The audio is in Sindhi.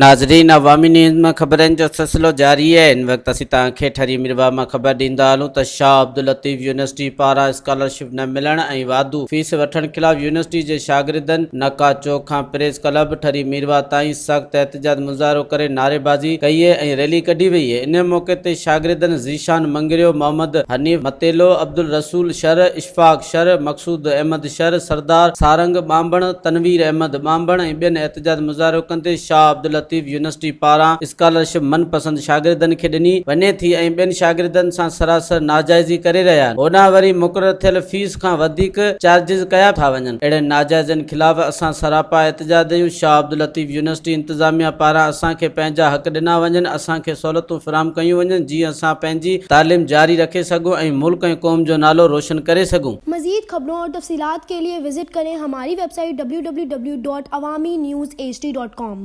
ناظرين عوامي نيوز مان خبرن جو سلسلو جاري آهي هن وقت اسين توهان کي ٺري ميرواهه مان خبر ڏيندا هلون ته شاهه عبداللطيف يونيورسٽي پاران اسڪالرشپ نه ملڻ ۽ واڌو فيس وٺڻ خلاف يونيورسٽي جي شاگردن نڪا چوڪ کان پريس ڪلب ٺري ميرواهه تائين سخت احتجاج مظاهرو ڪري نعريبازي ڪئي ۽ ريلي ڪڍي وئي ان موقعي تي شاگردن ذيشان مڱريو، محمد حنيف متيلو، عبدالرسول شر، اشفاق شر، مقصود احمد شر، سردار سارنگ ٻانڀڻ، تنوير احمد ٻانڀڻ ۽ ٻين احتجاج مظاهرو ڪندي شاهه عبداللطيف يونيورسٽي پاران اسڪالرشپ من پسند شاگردن کي ڏني وڃي ٿي ۽ ٻين شاگردن سان سراسر ناجائزي ڪري رهيا آهن هوڏانهن وري مقرر ٿيل فيس کان وڌيڪ چارجز ڪيا ٿا وڃن اهڙين ناجائزين خلاف اسان سراپا احتجاج آهيون شاهه عبداللطيف يونيورسٽي انتظاميا پاران اسان کي پنهنجا حق ڏنا وڃن اسان کي سهولتون فراهم ڪيون وڃن جيئن اسان پنهنجي تعليم جاري رکي سگهون ۽ ملڪ ۽ قوم جو نالو روشن ڪري سگهون. مزيد خبرون اور تفصيلات کے لئے وزٽ ڪرين ھماري web site www.awamiNewsHD.com.